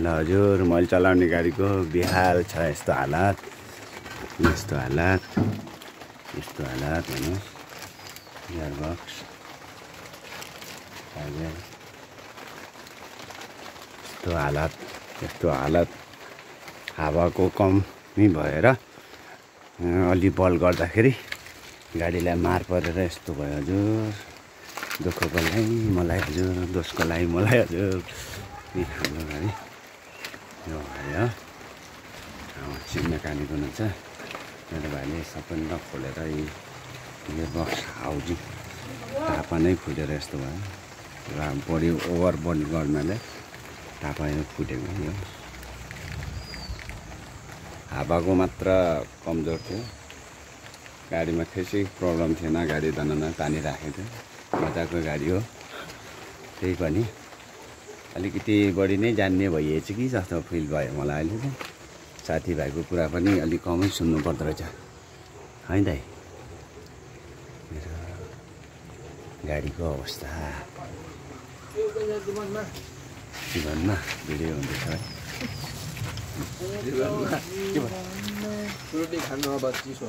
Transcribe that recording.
ल हजुर मैले चलाउने गाडीको बेहाल छ यस्तो हालत हेर्नुहोस् गियरबक्स यस्तो हालत हावाको कमी भएर अलि बल गर्दाखेरि गाडीलाई मार परेर यस्तो भयो हजुर दुःखको लागि मलाई हजुर दोषको लागि मलाई हजुर हाम्रो गाडी यो भयो चिम मेकानिक हुनुहुन्छ मेरो भाइले सबै नखोलेर यो बक्स हाउजिङ टापा नै फुटेर यस्तो भयो र बडी ओभर बडी गर्नाले टापा यो फुटेको यो हावाको मात्र कमजोर थियो गाडीमा त्यसै प्रब्लम थिएन गाडी दनाना तानिराखेको थियो मजाको गाडी हो त्यही पनि अलिकति बढी नै जान्ने भइएछ कि जस्तो फिल भयो मलाई अहिले चाहिँ साथीभाइको कुरा पनि अलिक कमै सुन्नु पर्दो रहेछ है दाइ मेरो गाडीको अवस्था जीवनमा भिडियो हुँदैछ है रोटी खानु अब चिसो